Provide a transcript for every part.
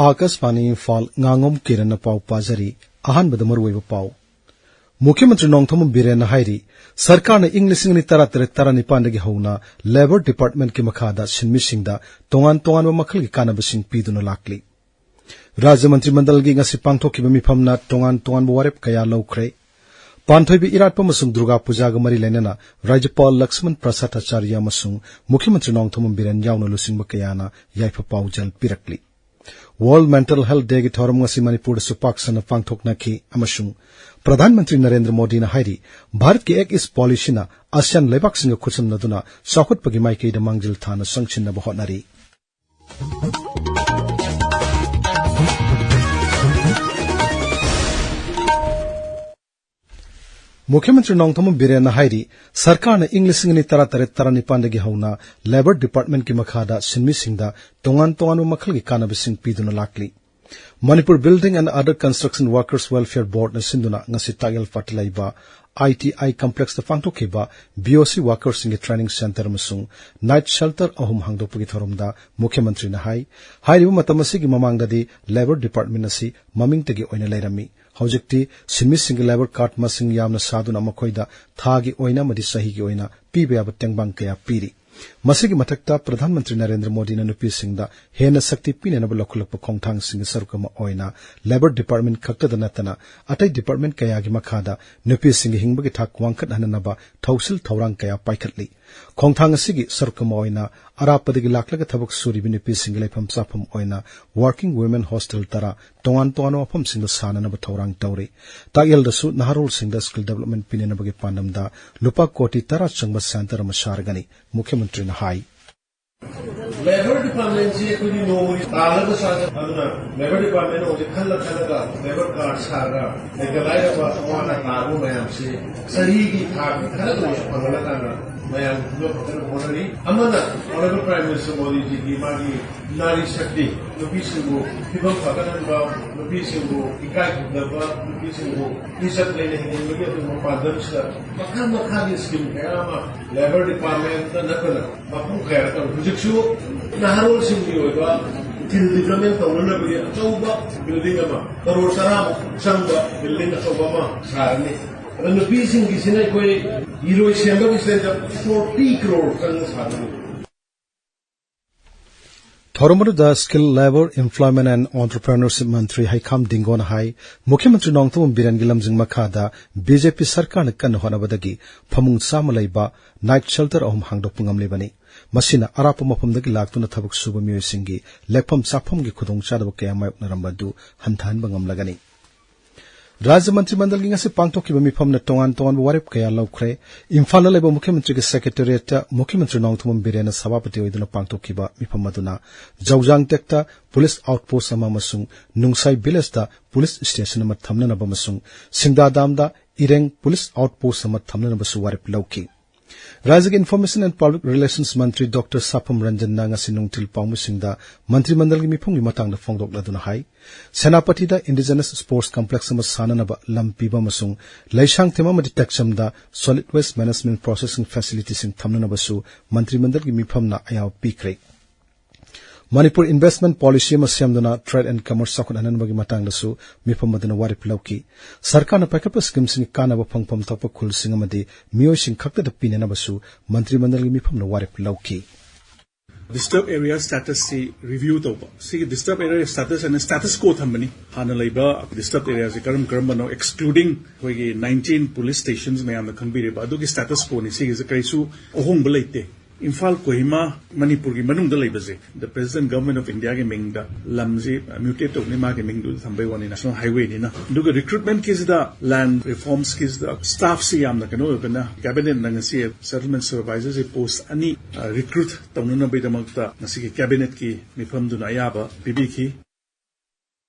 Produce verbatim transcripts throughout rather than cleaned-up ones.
ꯑꯥꯀꯥꯁꯕꯥꯅꯤ ꯏꯝꯐꯥꯜ, ꯉꯥꯉꯣꯝ ꯀꯤꯔꯟꯅ ꯄꯥꯎ ꯄꯥꯖꯔꯤ꯫ ꯑꯍꯥꯟꯕꯗ ꯃꯔꯨꯑꯣꯏꯕ ꯄꯥꯎ꯫ ꯃꯨꯈ꯭ꯌ ꯃꯟꯇ꯭ꯔꯤ ꯅꯣꯡꯊꯣꯝꯕꯝ ꯕꯤꯔꯦꯟꯅ ꯍꯥꯏꯔꯤ, ꯁꯔꯀꯥꯔꯅ ꯏꯪ ꯂꯤꯁꯤꯡ ꯑꯅꯤ ꯇꯔꯥ ꯇꯔꯦꯠ ꯇꯔꯥ ꯅꯤꯄꯥꯟꯗꯒꯤ ꯍꯧꯅ ꯂꯦꯕꯔ ꯗꯤꯄꯥꯔꯠꯃꯦꯟꯠꯀꯤ ꯃꯈꯥꯗ ꯁꯤꯟꯃꯤꯁꯤꯡꯗ ꯇꯣꯉꯥꯟ ꯇꯣꯉꯥꯟꯕ ꯃꯈꯜꯒꯤ ꯀꯥꯟꯅꯕꯁꯤꯡ ꯄꯤꯗꯨꯅ ꯂꯥꯛꯂꯤ꯫ ꯔꯥꯖ꯭ꯌ ꯃꯟꯇ꯭ꯔꯤ ꯃꯟꯗꯜꯒꯤ ꯉꯁꯤ ꯄꯥꯡꯊꯣꯛꯈꯤꯕ ꯃꯤꯐꯝꯅ ꯇꯣꯉꯥꯟ ꯇꯣꯉꯥꯟꯕ ꯋꯥꯔꯦꯞ ꯀꯌꯥ ꯂꯧꯈ꯭ꯔꯦ꯫ ꯄꯥꯟꯊꯣꯏꯕꯤ ꯏꯔꯥꯠꯄ ꯑꯃꯁꯨꯡ ꯗꯨꯔꯒꯥ ꯄꯨꯖꯥꯒ ꯃꯔꯤ ꯂꯩꯅꯅ ꯔꯥꯖ꯭ꯌꯄꯥꯜ ꯂꯛꯁꯃꯟ ꯄ꯭ꯔꯁꯥꯗ ꯑꯥꯆꯥꯔꯌ ꯑꯃꯁꯨꯡ ꯃꯨꯈ꯭ꯌ ꯃꯟꯇ꯭ꯔꯤ ꯅꯣꯡꯊꯣꯝꯕꯝ ꯕꯤꯔꯦꯟ ꯌꯥꯎꯅ ꯂꯨꯆꯤꯡꯕ ꯀꯌꯥꯅ ꯌꯥꯏꯐ ꯄꯥꯎꯖꯦꯜ ꯄꯤꯔꯛꯂꯤ꯫ World Mental Health Dayꯒꯤ ꯊꯧꯔꯝ ꯉꯁꯤ ꯃꯅꯤꯄꯨꯔꯗꯁꯨ ꯄꯥꯛ ꯁꯟꯅ ꯄꯥꯡꯊꯣꯛꯅꯈꯤ ꯑꯃꯁꯨꯡ ꯄ꯭ꯔꯙꯥꯟ ꯃꯟꯇ꯭ꯔꯤ ꯅꯔꯦꯟꯗ꯭ꯔ ꯃꯣꯗꯤꯅ ꯍꯥꯏꯔꯤ, ꯚꯥꯔꯠꯀꯤ Act East Policyꯅ ꯑꯁꯤꯌꯥꯟ ꯂꯩꯕꯥꯛꯁꯤꯡꯒ ꯈꯨꯠꯁꯝꯅꯗꯨꯅ ꯆꯥꯎꯈꯠꯄꯒꯤ ꯃꯥꯏꯀꯩꯗ ꯃꯥꯡꯖꯤꯜ ꯊꯥꯅ ꯆꯪꯁꯤꯟꯅꯕ ꯍꯣꯠꯅꯔꯤ꯫ ꯃꯨꯈ꯭ꯌ ꯃꯟꯇ꯭ꯔꯤ ꯅꯣꯡꯊꯣꯝꯕꯝ ꯕꯤꯔꯦꯟꯅ ꯍꯥꯏꯔꯤ, ꯁꯔꯀꯥꯔꯅ ꯏꯪ ꯂꯤꯁꯤꯡ ꯑꯅꯤ ꯇꯔꯥ ꯇꯔꯦꯠ ꯇꯔꯥ ꯅꯤꯄꯥꯟꯗꯒꯤ ꯍꯧꯅ ꯂꯦꯕꯔ ꯗꯤꯄꯥꯔꯠꯃꯦꯟꯠꯀꯤ ꯃꯈꯥꯗ ꯁꯤꯟꯃꯤꯁꯤꯡꯗ ꯇꯣꯉꯥꯟ ꯇꯣꯉꯥꯟꯕ ꯃꯈꯜꯒꯤ ꯀꯥꯟꯅꯕꯁꯤꯡ ꯄꯤꯗꯨꯅ ꯂꯥꯛꯂꯤ꯫ Manipur Building and Other Construction Workers Welfare Boardꯅ ꯁꯤꯟꯗꯨꯅ ꯉꯁꯤ ꯇꯥꯛꯌꯦꯜ ꯄꯥꯠꯇ ꯂꯩꯕ ITI complexꯇ ꯄꯥꯡꯊꯣꯛꯈꯤꯕ BOC workersꯁꯤꯡꯒꯤ training centre ꯑꯃꯁꯨꯡ night shelter ꯑꯍꯨꯝ ꯍꯥꯡꯗꯣꯛꯄꯒꯤ ꯊꯧꯔꯝꯗ ꯃꯨꯈ꯭ꯌ ꯃꯟꯇ꯭ꯔꯤꯅ ꯍꯥꯏ, ꯍꯥꯏꯔꯤꯕ ꯃꯇꯝ ꯑꯁꯤꯒꯤ ꯃꯃꯥꯡꯗꯗꯤ ꯂꯦꯕꯔ ꯗꯤꯄꯥꯔꯠꯃꯦꯟꯠ ꯑꯁꯤ ꯃꯃꯤꯡꯇꯒꯤ ꯑꯣꯏꯅ ꯂꯩꯔꯝꯃꯤ꯫ ꯍꯧꯖꯤꯛꯇꯤ ꯁꯤꯟꯃꯤꯁꯤꯡꯒꯤ ꯂꯦꯕꯔ ꯀꯥꯔꯗ ꯃꯁꯤꯡ ꯌꯥꯝꯅ ꯁꯥꯗꯨꯅ ꯃꯈꯣꯏꯗ ꯊꯥꯒꯤ ꯑꯣꯏꯅ ꯑꯃꯗꯤ ꯆꯍꯤꯒꯤ ꯑꯣꯏꯅ ꯄꯤꯕ ꯌꯥꯕ ꯇꯦꯡꯕꯥꯡ ꯀꯌꯥ ꯄꯤꯔꯤ꯫ ꯃꯁꯤꯒꯤ ꯃꯊꯛꯇ ꯄ꯭ꯔꯙꯥꯟ ꯃꯟꯇ꯭ꯔꯤ ꯅꯔꯦꯟꯗ꯭ꯔ ꯃꯣꯗꯤꯅ ꯅꯨꯄꯤꯁꯤꯡꯗ ꯍꯦꯟꯅ ꯁꯛꯇꯤ ꯄꯤꯅꯅꯕ ꯂꯧꯈꯠꯂꯛꯄ ꯈꯣꯡꯊꯥꯡꯁꯤꯡꯒꯤ ꯁꯔꯨꯛ ꯑꯃ ꯑꯣꯏꯅ ꯂꯦꯕꯔ ꯗꯤꯄꯥꯔꯠꯃꯦꯟꯠ ꯈꯛꯇꯗ ꯅꯠꯇꯅ ꯑꯇꯩ ꯗꯤꯄꯥꯔꯠꯃꯦꯟꯠ ꯀꯌꯥꯒꯤ ꯃꯈꯥꯗ ꯅꯨꯄꯤꯁꯤꯡꯒꯤ ꯍꯤꯡꯕꯒꯤ ꯊꯥꯛ ꯋꯥꯡꯈꯠꯍꯟꯅꯅꯕ ꯊꯧꯁꯤꯜ ꯊꯧꯔꯥꯡ ꯀꯌꯥ ꯄꯥꯏꯈꯠꯂꯤ꯫ ꯈꯣꯡꯊꯥꯡ ꯑꯁꯤꯒꯤ ꯁꯔꯨꯛ ꯑꯃ ꯑꯣꯏꯅ ꯑꯔꯥꯞꯄꯗꯒꯤ ꯂꯥꯛꯂꯒ ꯊꯕꯛ ꯁꯨꯔꯤꯕ ꯅꯨꯄꯤꯁꯤꯡꯒꯤ ꯂꯩꯐꯝ ꯆꯥꯐꯝ ꯑꯣꯏꯅ Working Women Hostel ꯇꯔꯥ ꯇꯣꯉꯥꯟ ꯇꯣꯉꯥꯟꯕ ꯃꯐꯝꯁꯤꯡꯗ ꯁꯥꯅꯅꯕ ꯊꯧꯔꯥꯡ ꯇꯧꯔꯤ꯫ ꯇꯥꯛꯌꯦꯜꯗꯁꯨ ꯅꯍꯥꯔꯣꯜꯁꯤꯡꯗ skill development ꯄꯤꯅꯅꯕꯒꯤ ꯄꯥꯟꯗꯝꯗ ꯂꯨꯄꯥ ꯀꯣꯇꯤ ꯇꯔꯥ ꯆꯪꯕ centre ꯑꯃ ꯁꯥꯔꯒꯅꯤ, ꯃꯨꯈ꯭ꯌ ꯃꯟꯇ꯭ꯔꯤꯅ ꯍꯥꯏ꯫ ꯂꯦꯕꯔ ꯗꯤꯄꯥꯔꯠꯃꯦꯟꯁꯤ ꯑꯩꯈꯣꯏꯗꯤ ꯅꯣꯡꯃꯒꯤ ꯇꯥꯜꯂꯒ ꯆꯥꯖ-, ꯑꯗꯨꯅ ꯂꯦꯕꯔ ꯗꯤꯄꯥꯔꯠꯃꯦꯟꯅ ꯍꯧꯖꯤꯛ ꯈꯜꯂ ꯈꯜꯂꯒ ꯂꯦꯕꯔ ꯀꯥꯔꯗ ꯁꯥꯔꯒ ꯂꯩꯇ ꯂꯥꯏꯔꯕ ꯑꯋꯥ ꯑꯅꯥ ꯇꯥꯔꯕ ꯃꯌꯥꯝꯁꯤ ꯆꯍꯤꯒꯤ ꯊꯥꯒꯤ ꯈꯔ ꯑꯣꯏꯅ ꯐꯪꯍꯜꯂꯀꯥꯟꯗ ꯃꯌꯥꯝꯒꯤ ꯐꯤꯕꯝ ꯐꯖꯅ ꯍꯣꯠꯅꯔꯤ꯫ ꯑꯃꯅ ꯑꯣꯅꯔꯦꯕꯜ ꯄ꯭ꯔꯥꯏꯝ ꯃꯤꯅꯤꯁꯇꯔ ꯃꯣꯗꯤꯖꯤꯒꯤ ꯃꯥꯒꯤ ꯅꯥꯔꯤ ꯁꯛꯇꯤ, ꯅꯨꯄꯤꯁꯤꯡꯕꯨ ꯐꯤꯕꯝ ꯐꯒꯠꯍꯟꯕ, ꯅꯨꯄꯤꯁꯤꯡꯕꯨ ꯏꯀꯥꯏ ꯈꯨꯝꯅꯕ, ꯅꯨꯄꯤꯁꯤꯡꯕꯨ ꯏꯖꯠ ꯂꯩꯅ ꯍꯤꯡꯍꯟꯕꯒꯤ ꯑꯗꯨꯒꯨꯝꯕ ꯄꯥꯟꯗꯝꯁꯤꯗ ꯃꯈꯜ ꯃꯈꯥꯒꯤ ꯁ꯭ꯀꯤꯝ ꯀꯌꯥ ꯑꯃ ꯂꯦꯕꯔ ꯗꯤꯄꯥꯔꯠꯃꯦꯟꯇ ꯅꯠꯇꯅ ꯃꯐꯝ ꯀꯌꯥꯗ ꯇꯧꯔꯤ꯫ ꯍꯧꯖꯤꯛꯁꯨ ꯅꯍꯥꯔꯣꯜꯁꯤꯡꯒꯤ ꯑꯣꯏꯕ ꯁ꯭ꯀꯤꯜ ꯗꯤꯕ꯭ꯂꯞꯃꯦꯟ ꯇꯧꯅꯅꯕꯒꯤ ꯑꯆꯧꯕ ꯕꯤꯜꯗꯤꯡ ꯑꯃ, ꯀꯔꯣꯔ ꯇꯔꯥꯃꯨꯛ ꯆꯪꯕ ꯕꯤꯜꯗꯤꯡ ꯑꯆꯧꯕ ꯑꯃ ꯁꯥꯔꯅꯤ꯫ ꯑꯗ ꯅꯨꯄꯤꯁꯤꯡꯒꯤꯁꯤꯅ ꯑꯩꯈꯣꯏ ꯏꯔꯣꯏ ꯁꯦꯝꯕꯒꯤꯁꯤꯗ ꯐꯣꯔꯇꯤ ꯀ꯭ꯔꯣꯔ ꯆꯪꯅ ꯁꯥꯒꯅꯤ꯫ ꯊꯧꯔꯝ ꯑꯗꯨꯗ Skill, Labour, Employment and Entrepreneurship ꯃꯟꯇ꯭ꯔꯤ ꯍꯩꯈꯥꯝ ꯗꯤꯡꯒꯣꯅ ꯍꯥꯏ, ꯃꯨꯈ꯭ꯌ ꯃꯟꯇ꯭ꯔꯤ ꯅꯣꯡꯊꯣꯝꯕꯝ ꯕꯤꯔꯦꯟꯒꯤ ꯂꯝꯖꯤꯡ ꯃꯈꯥꯗ ꯕꯤ ꯖꯦ ꯄꯤ ꯁꯔꯀꯥꯔꯅ ꯀꯟꯅ ꯍꯣꯠꯅꯕꯗꯒꯤ ꯐꯃꯨꯡ ꯆꯥꯝꯃ ꯂꯩꯕ ꯅꯥꯏꯠ ꯁꯦꯜꯇꯔ ꯑꯍꯨꯝ ꯍꯥꯡꯗꯣꯛꯄ ꯉꯝꯂꯤꯕꯅꯤ꯫ ꯃꯁꯤꯅ ꯑꯔꯥꯞꯄ ꯃꯐꯝꯗꯒꯤ ꯂꯥꯛꯇꯨꯅ ꯊꯕꯛ ꯁꯨꯕ ꯃꯤꯑꯣꯏꯁꯤꯡꯒꯤ ꯂꯦꯛꯐꯝ ꯆꯥꯐꯝꯒꯤ ꯈꯨꯗꯣꯡꯆꯥꯗꯕ ꯀꯌꯥ ꯃꯥꯌꯣꯛꯅꯔꯝꯕ ꯑꯗꯨ ꯍꯟꯊꯍꯟꯕ ꯉꯝꯂꯒꯅꯤ꯫ ꯔꯥꯖ꯭ꯌ ꯃꯟꯇ꯭ꯔꯤ ꯃꯟꯗꯜꯒꯤ ꯉꯁꯤ ꯄꯥꯡꯊꯣꯛꯈꯤꯕ ꯃꯤꯐꯝꯅ ꯇꯣꯉꯥꯟ ꯇꯣꯉꯥꯟꯕ ꯋꯥꯔꯦꯞ ꯀꯌꯥ ꯂꯧꯈ꯭ꯔꯦ꯫ ꯏꯝꯐꯥꯜꯗ ꯂꯩꯕ ꯃꯨꯈ꯭ꯌ ꯃꯟꯇ꯭ꯔꯤꯒꯤ ꯁꯦꯀ꯭ꯔꯦꯇꯦꯔꯤꯌꯦꯠꯇ ꯃꯨꯈ꯭ꯌ ꯃꯟꯇ꯭ꯔꯤ ꯅꯣꯡꯊꯣꯝꯕꯝ ꯕꯤꯔꯦꯟꯅ ꯁꯚꯥꯄꯇꯤ ꯑꯣꯏꯗꯨꯅ ꯄꯥꯡꯊꯣꯛꯈꯤꯕ ꯃꯤꯐꯝ ꯑꯗꯨꯅ ꯖꯧꯖꯥꯡ ꯇꯦꯛꯇ ꯄꯨꯂꯤꯁ ꯑꯥꯎꯠꯄꯣꯁ꯭ꯠ ꯑꯃ ꯑꯃꯁꯨꯡ ꯅꯨꯡꯁꯥꯏ ꯚꯤꯂꯦꯖꯇ ꯄꯨꯂꯤꯁ ꯁ꯭ꯇꯦꯁꯟ ꯑꯃ ꯊꯝꯅꯅꯕ ꯑꯃꯁꯨꯡ ꯁꯤꯡꯗꯥꯗꯥꯝꯗ ꯏꯔꯦꯡ ꯄꯨꯂꯤꯁ ꯑꯥꯎꯠꯄꯣꯁ꯭ꯠ ꯑꯃ ꯊꯝꯅꯅꯕꯁꯨ ꯋꯥꯔꯦꯞ ꯂꯧꯈꯤ꯫ ꯔꯥꯖ꯭ꯌꯒꯤ Information and Public Relations Mantri doctor ꯁꯥꯐꯝ ꯔꯟꯖꯟꯅ ꯉꯁꯤ ꯅꯨꯡꯊꯤꯜ ꯄꯥꯎꯃꯤꯁꯤꯡꯗ ꯃꯟꯇ꯭ꯔꯤ ꯃꯟꯗꯜꯒꯤ ꯃꯤꯐꯝꯒꯤ ꯃꯇꯥꯡꯗ ꯐꯣꯡꯗꯣꯛꯂꯗꯨꯅ ꯍꯥꯏ, ꯁꯦꯅꯥꯄꯇꯤꯗ ꯏꯟꯗꯤꯖꯤꯅꯁ ꯁ꯭ꯄꯣꯔꯠꯁ ꯀꯝꯄ꯭ꯂꯦꯛꯁ ꯑꯃ ꯁꯥꯅꯅꯕ ꯂꯝ ꯄꯤꯕ ꯑꯃꯁꯨꯡ ꯂꯩꯁꯥꯡꯊꯦꯝ ꯑꯃꯗꯤ ꯇꯦꯛꯆꯝꯗ solid waste management processing facility ꯁꯤꯡ ꯊꯝꯅꯅꯕꯁꯨ ꯃꯟꯇ꯭ꯔꯤ ꯃꯟꯗꯜꯒꯤ ꯃꯤꯐꯝꯅ ꯑꯌꯥꯕ ꯄꯤꯈ꯭ꯔꯦ꯫ ꯃꯅꯤꯄꯨꯔ investment policy ꯑꯃ ꯁꯦꯝꯗꯨꯅ trade and commerce ꯆꯥꯎꯈꯠꯍꯟꯅꯕꯒꯤ ꯃꯇꯥꯡꯗꯁꯨ ꯃꯤꯐꯝ ꯑꯗꯨꯅ ꯋꯥꯔꯦꯞ ꯂꯧꯈꯤ꯫ ꯁꯔꯀꯥꯔꯅ ꯄꯥꯏꯈꯠꯄ ꯁ꯭ꯀꯤꯝꯁꯤꯡꯒꯤ ꯀꯥꯟꯅꯕ ꯐꯪꯐꯝ ꯊꯣꯛꯄ ꯈꯨꯜꯁꯤꯡ ꯑꯃꯗꯤ ꯃꯤꯑꯣꯏꯁꯤꯡ ꯈꯛꯇꯗ ꯄꯤꯅꯅꯕꯁꯨ ꯃꯟꯇ꯭ꯔꯤ ꯃꯟꯗꯜꯒꯤ ꯃꯤꯐꯝꯅ ꯋꯥꯔꯦꯞ ꯂꯧꯈꯤ꯫ Disturbed area status ꯁꯤ review ꯇꯧꯕ꯫ ꯁꯤꯒꯤ disturbed area status ꯍꯥꯏꯅ status quo ꯊꯝꯕꯅꯤ꯫ ꯍꯥꯟꯅ ꯂꯩꯕ disturbed area ꯁꯤ ꯀꯔꯝ ꯀꯔꯝꯕꯅꯣ, excluding ꯑꯩꯈꯣꯏꯒꯤ nineteen police stations ꯃꯌꯥꯝꯅ ꯈꯪꯕꯤꯔꯤꯕ ꯑꯗꯨꯒꯤ status quo ꯅꯤ꯫ ꯁꯤꯒꯤꯁꯦ ꯀꯔꯤꯁꯨ ꯑꯍꯣꯡꯕ ꯂꯩꯇꯦ꯫ ꯏꯝꯐꯥꯜ ꯀꯣꯍꯤꯃꯥ ꯃꯅꯤꯄꯨꯔꯒꯤ ꯃꯅꯨꯡꯗ ꯂꯩꯕꯁꯦ, the present government of India ꯒꯤ ꯃꯤꯡꯗ ꯂꯝꯁꯤ mutate ꯇꯧꯅꯤ, ꯃꯥꯒꯤ ꯃꯤꯡꯗꯨꯗ ꯊꯝꯕꯩ ꯋꯥꯅꯤ, national highway ꯅꯤꯅ꯫ ꯑꯗꯨꯒ recruitment ꯀꯤꯁꯤꯗ, land reforms ꯀꯤꯁꯤꯗ staff ꯁꯤ ꯌꯥꯝꯅ ꯀꯩꯅꯣ ꯑꯣꯏꯕꯅ, cabinet ꯅ ꯉꯁꯤ settlement supervisor ꯁꯤ post ꯑꯅꯤ, ꯑ, recruit ꯇꯧꯅꯅꯕꯒꯤꯗꯃꯛꯇ ꯉꯁꯤꯒꯤ cabinet ꯀꯤ ꯃꯤꯐꯝꯗꯨꯅ ꯑꯌꯥꯕ ꯄꯤꯕꯤꯈꯤ꯫